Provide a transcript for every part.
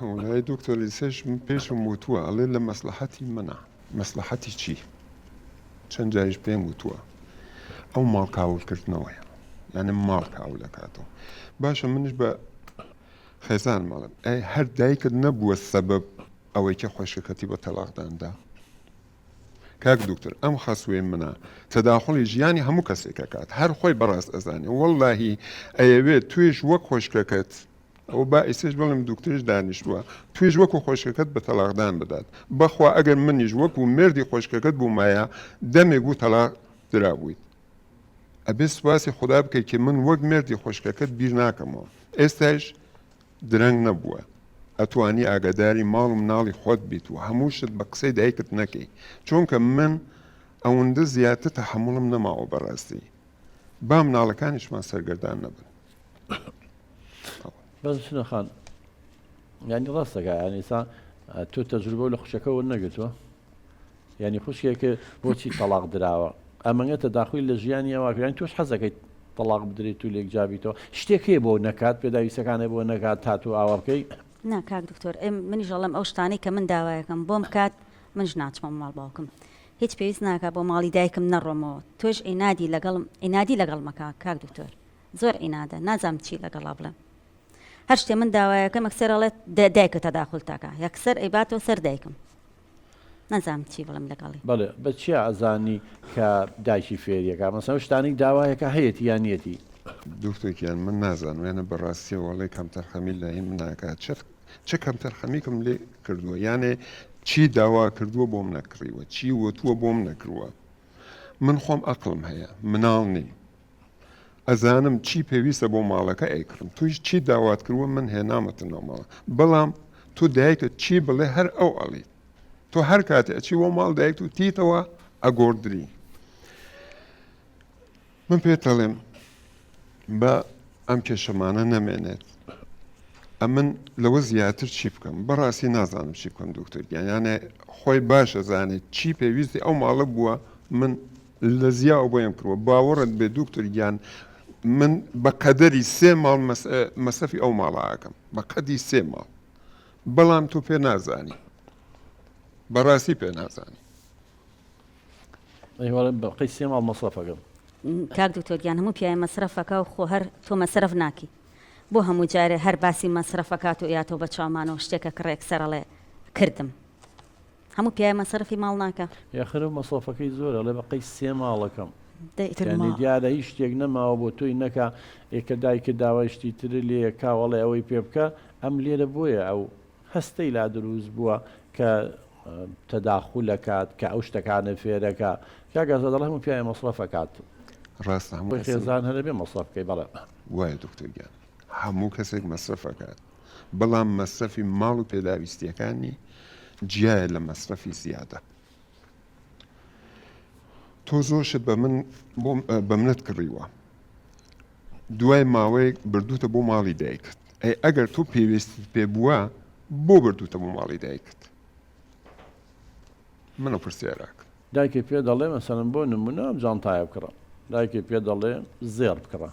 وەڵای دکتۆر ئیسەش من پێشم وتووە ئەڵێ لە مەسلحەتی منە مەسلحەتی چی چەند جاریش پێم وتووە ئەو ماڵ کاولکردنەوەیە یعنی ماڵ کاول دەکاتەوە باشە منیش بە خێزان ماڵم ئەی هەر دایکت نەبووە سەبەب ئەوەی کە خۆشەکەتی بە تەلاقداندا کاک دکتۆر ئەم خەسوێ منە تەداخڵی ژیانی هەموو کەسێک ئەکات هەر خۆی بەڕاست ئەزانێ وەڵاهی ئەیەوێت توێش وەک خۆشکەکەت ئەوە با ئیسەش بڵێم دکتۆریش دانیشتووە تویش وەکو خۆشکەکەت بە تەلاقدان بدات بەخوا ئەگەر منیش وەکو مێردی خۆشکەکەت بوومایە دەمێک بوو تەلاق درابوویت ئەبێ سوپاسی خودا بکەی کە من وەک مێردی خۆشکەکەت بیر ناکەمەوە ئێستایش درەنگ نەبووە ئەتوانی ئاگاداری ماڵ و مناڵی خۆت بیت و هەموو شت بە قسەی دایکت نەکەی چونکە من ئەوەندە زیاتر تەحەموڵم نەماوە بەڕاستی با مناڵەکانیشمان سەرگەردان نەبن. بەس شنە خان یانی ڕاستەکە یانی سا تۆ تەجروبە لە خوشەکە وەرنەگرتووە یانی خوشکێک بۆچی تەلاق دراوە ئەمەگە تەداخلی لە ژیانی ئەوە یانی تۆش حەزەکەیت تەلاق بدرێت و لێک جابیتەوە شتێک هەیە بۆ نەکات پێداویستەکانە بۆ نەکات تا تۆ ئاوا بکەی نا کاک دکتۆر ئێ منیش ئەڵێم ئەو شتانەی کە من داوایەکەم بۆم بکات منش ناچمە ماڵ باوکم هیچ پێویست ناکا بۆ ماڵی دایکم نەڕۆمەوە تۆش عینادی لەگەڵم عینادی لەگەڵ مەکە کاک دکتۆر زۆر عینادە نازانم چی لەگەڵا بڵێم هەر شتێ من داوایەکەم یەکسەر ئەڵێت دایکە تەداخول تاکە یەکسەر ئەیباتەوە سەر دایکم نازانم چی بڵێم لەگەڵی. بەڵێ بە چیا ئەزانی کە دایکی فێریەکا مەسەن ئەو شتانەی داوایەکا هەیەتی یان نیەتی؟ دکتۆر گیان من نازانم یانە بەڕاستیەوە ئەڵێ کەمتەرخەمی لە هی من ناکات چ چ کەمتەرخەمیکم لێ کردووە یانێ چی داوا کردووە بۆم نەکڕیوە چی وتووە بۆم نەکرووە من خۆم ئەقڵم هەیە مناڵ نیم ئەزانم چی پێویستە بۆ ماڵەکە ئەیکڕم تویش چی داوات کردووە من هێنامەتە ناو ماڵە بەڵام تۆ دایکت چی بڵێ هەر ئەو ئەڵیت تۆ هەر کاتێ ئەچی بۆ ماڵ دایکت و تیتەوە ئەگۆڕدری من پێت ئەڵێم با ئەم کێشەمانە نەمێنێت ئەمن لەوە زیاتر چی بکەم بەڕاستی نازانم چی بکەم دکتۆر گیان یانێ خۆی باش ئەزانێت چی پێویستی ئەو ماڵە بووە من لە زیاوە بۆیم کردوە باوەڕت بێ دوکتور گیان من بە قەدەری سێ ماڵ مەسەفی ئەو ماڵە ئەکەم بە قەدی سێ ماڵ بەڵام تۆ پێ نازانی بەڕاستی پێ نازانی بەقەی سێ ماڵ مەسرەفەکەم کاک دکتۆر گیان هەموو پیاوێ مەسرەفەکە و خۆ هەر تۆ مەسرەف ناکی بۆ هەموو جارێ هەر باسی مەسرەفەکات و یاتەوە بە چاومانەوە شتێکە کڕێک سەرەڵێ کردم هەموو پیاوێ مەسرەفی ماڵ ناکا. یاخر ئەو مەسرەفەکەی زۆرە ئەڵێ بەقەی سێ ماڵەکەم. دە ئیتر یانی دیارە هیچ شتێک نەماوە بۆ تۆی نەکا ئێ کە دایکت داوای شتی ترت لێ ئەکا و ئەڵێ ئەوەی پێ بکە ئەم لێرە بۆیە ئەو هەستەی لا دروست بووە کە تەداخول ئەکات کە ئەو شتەکانە فێرەکا کاک ئازاد ئەڵێ هەموو پیاوێ مەسرەف ئەکات ڕاستە هەموو خۆی خێزان هەر ئەبێ مەسرەف بکەی بەڵێ. وایە دکتۆر گیان هەموو کەسێک مەسرەف ئەکات بەڵام مەسرەفی ماڵ و پێداویستیەکانی جیایە لە مەسرەفی زیادە. تۆ زۆر شت بە من بە منت کڕیوە دوای ماوەیەک بردوتە بۆ ماڵی دایکت ئەی ئەگەر تۆ پێویستت پێ بووە بۆ بردوتە بۆ ماڵی دایکت منە پرسیارەکەم. دایکی پێ دەڵێ مەسەلەن بۆ نمونە ئەم جانتایە بکڕە دایکی پێ دەڵێ زێڕ بکڕە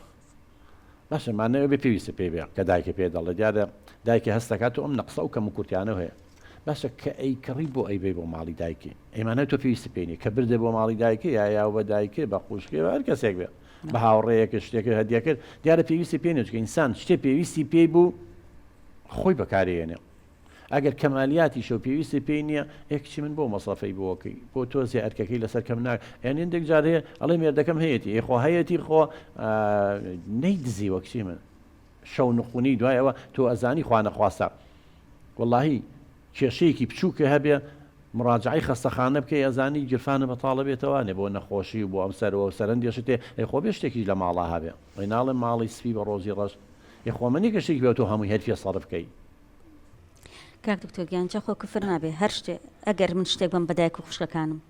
باشە مانای ئەوە بێ پێویستە پێی بێ کە دایکە پێ دەڵێ دیارە دایکە هەست دەکات و ئەم نەقسە و کەم و کورتیانە هەیە باشە کە ئەیکڕی بۆ ئەیبەی بۆ ماڵی دایکی ئەی مانای تۆ پێویستە پێی نیە کە بردە بۆ ماڵی دایکی یا یاو بە دایکێ بە قوشکێ بە هەر کەسێک بێ بە هاوڕێیەکە شتێکە هەدیە کرد دیارە پێویستی پێ نیە چونکە ئینسان شتێ پێویستی پێی بوو خۆی بەکارێنێ ئەگەر کەمالیاتیشە و پێویستی پێی نییە، ئێ کچی من بۆ مەسرەفەی بۆ ئەکەی؟ بۆ تۆزێ ئەرکەکەی لەسەر کەم ناک یانی هەندێک جار هەیە ئەڵێ مێردەکەم هەیەتی، ئێ خۆ هەیەتی خۆ نەیدزیوە کچی من. شەو نقونی دوای ئەوە تۆ ئەزانی خوا نەخواستە وەڵاهی کێشەیەکی بچووکە هەبێ مڕاجعەی خەستەخانە بکەی ئەزانی گیرفانە بەتاڵە بێتەوانێ بۆ نەخۆشی و بۆ ئەم سەرەوە و سەرەندێ شتێ ئەی خۆ بێ شتێکیش لە ماڵا هەبێ ئەی ناڵێم ماڵی سپی بە ڕۆژی ڕەش ئێ خۆ منی کە شتێکی بێ تۆ هەمووی هەر پێ سەرف کەی. کاک دکتۆر گیان جا خۆ کفر نابێ هەر شتێ ئەگەر من شتێک بم بە دایک و خوشکەکانم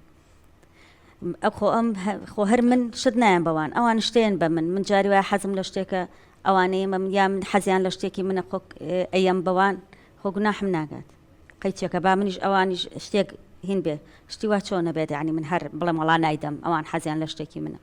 خۆ ئەم خۆ هەر من شت نایەم بەوان ئەوان شتێن بە من من جاری وایە حەزم لە شتێکە ئەوانەیە من یا من حەزیان لە شتێکی منە خۆ ئەیەم بەوان خۆ گوناحم ناگات قەیچێکە با منیش ئەوانیش شتێک هین بێ شتی وا چۆن نەبێت یعنی من هەر بڵێم وەڵا نایدەم ئەوان حەزیان لە شتێکی منە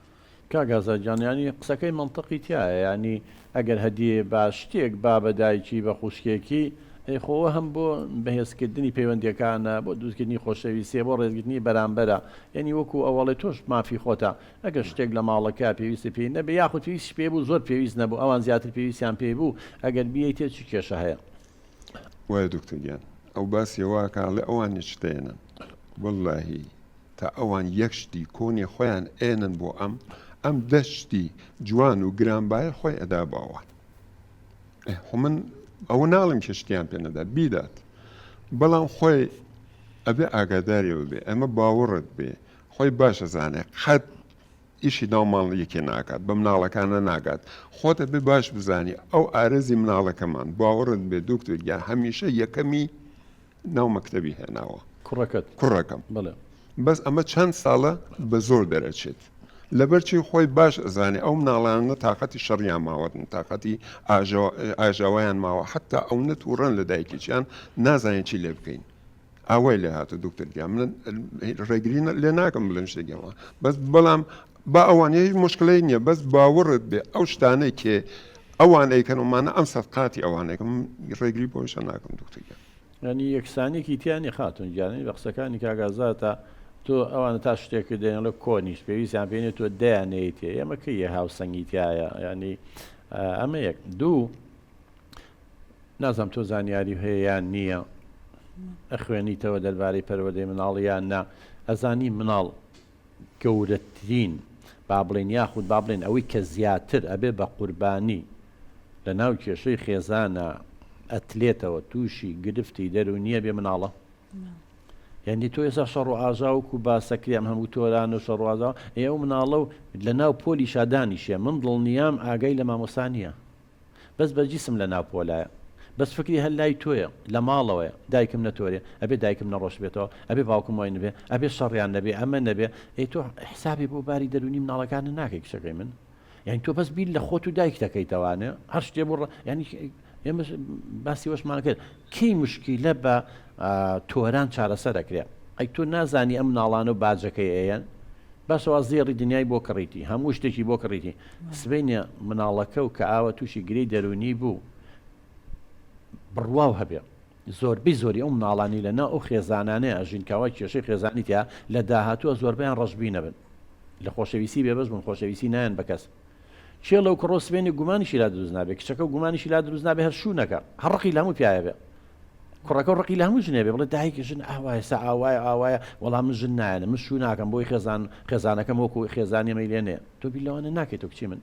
کاک ئازاد گیان یانی قسەکەی مەنتقی تیایە یانی ئەگەر هەدیەیە با شتێک با بە دایکی بە خوشکێکی. ئێ خۆ ئەوە هەم بۆ بەهێزکردنی پەیوەندیەکانە، بۆ دروستکردنی خۆشەویستیە، بۆ ڕێزگرتنی بەرامبەرە، یەنی وەکو ئەوەڵێ تۆش مافی خۆتە ئەگەر شتێک لە ماڵەکە پێویستت پێی نەبێ یاخود پێویستیش پێی بوو زۆر پێویست نەبوو ئەوان زیاتر پێویستیان پێی بوو ئەگەر بیەیتێ چ کێشە هەیە؟ وایە دکتۆر گیان ئەو باسی ئەوە ئەکا ئەڵێ ئەوان چ دەێنن وەڵاهی تا ئەوان یەک شتی کۆنی خۆیان ئێنن بۆ ئەم ئەم دە شتی جوان و گرانبایە خۆی ئەدا بە ئەوان خۆ من ئەوە ناڵێم کە شتیان پێ نەدا بیدات بەڵام خۆی ئەبێ ئاگاداریەوە بێ ئەمە باوەڕت بێ خۆی باش ئەزانێ قەت ئیشی ناو ماڵ یەکێ ناکات بە مناڵەکانە ناگات خۆت ئەبێ باش بزانی ئەو ئارەزی مناڵەکەمان باوەڕت بێ دکتۆر گیان هەمیشە یەکەمی ناو مەکتەبی هێناوە کوڕەکەت کوڕەکەم بەڵێ بەس ئەمە چەند ساڵە بە زۆر دەرەچێت لەبەرچی خۆی باش ئەزانێ ئەو مناڵانە تاقەتی شەڕیان ماوەتن تاقەتی ئاژاوەیان ماوە حتا ئەو نەتوڕەن لە دایکیان نازانین چی لێ بکەین ئاوای لێ هاتوو دکتۆر گیان من ڕێگری لێ ناکەم بڵێم شتێکی وا بەس بەڵام با ئەوان هیچ مشکلەی نییە بەس باوەڕت بێ ئەو شتانەی کێ ئەوان ئەیکەن ومانە ئەم سەدقاتی ئەوانێکم ڕێگری بۆشە ناکەم دکتۆر گیان یانی یەکسانیەکی تیا نیە خاتون گیان یانی بە قسەکانی کاک ئازاد تا تۆ ئەوانە تا شتێک دێنڵێ کۆنیش پێویستیان پێ نیە تۆ دەیانەیتێ ئێمە کەی هاوسەنگی تایە ینی ئەمە یەک دوو نازانم تۆ زانیاری هەیە یان نییە ئەخوێنیتەوە دەربارەی پەروەردەی مناڵ یان نا ئەزانی مناڵ گەورەترین با بڵێن یاخود با بڵێن ئەوەی کە زیاتر ئەبێ بە قوربانی لە ناو کێشەی خێزانە ئەتلێتەوە تووشی گرفتی دەروونیە بێ مناڵە یعنی تۆ ئێستا شەڕ و ئاژا وەکو باسەکرێ ئەم هەموو تۆران و شەڕ و ئاژا ئێ ئەو مناڵە و لە ناو پۆلیشا دانیشێ من دڵنیام ئاگای لە مامۆستا نییە بەس بە جیسم لە ناو پۆلایە بەس فکری هەر لای تۆیە لە ماڵەوەیە دایکم نەتۆرێ ئەبێ دایکم نەڕۆشتبێتەوە ئەبێ باوکم وای نەبێ ئەبێ شەڕیان نەبێ ئەمە نەبێ ئەی تۆ حسابی بۆ باری دەرونی مناڵەکانت ناکەی کچەکەی من یعنی تۆ بەس بیر لە خۆت و دایک دەکەیتەوانێ هەر شتێ بۆ یعنی ئێمە باسی وەشمان کرد کەی مشکیلە بە تۆران چارەسەر ئەکرێ ئەی تۆ نازانی ئەم مناڵانە و باجەکەی ئەیەن باشە وا زێڕی دنیای بۆ کڕیتی هەموو شتێکی بۆ کڕیتی سبەینێ مناڵەکە و کە ئاوە تووشی گرێی دەروونی بوو بڕواو هەبێ زۆربەی زۆری ئەو مناڵانی لە ناو ئەو خێزانانەیە ئەژین کاوە کێشەی خێزانی تیا لە داهاتووە زۆربەیان ڕەشبینە بن لە خۆشەویستی بێبەش بوون خۆشەویستی نایەن بە کەس کێ لەو کوڕۆ سبێنێ گومانیشی لا دروست نابێ کچەکە و گومانیشی لا دروست نابێ هەر شوو نەکا هەر ڕقی لە هەموو پیاوێ بێ کوڕەکە و ڕقی لە هەموو ژنێ بێ بڵێ دایک ژن ئاوایە سا ئاوایە ئاوایە وەڵام من ژن نایەنە من شوو ناکەم بۆی خێزان خێزانەکەم وەکو خێزانی ئەمەی لێ نێ تۆ بیر لەوانە ناکەیتەوە کچی من.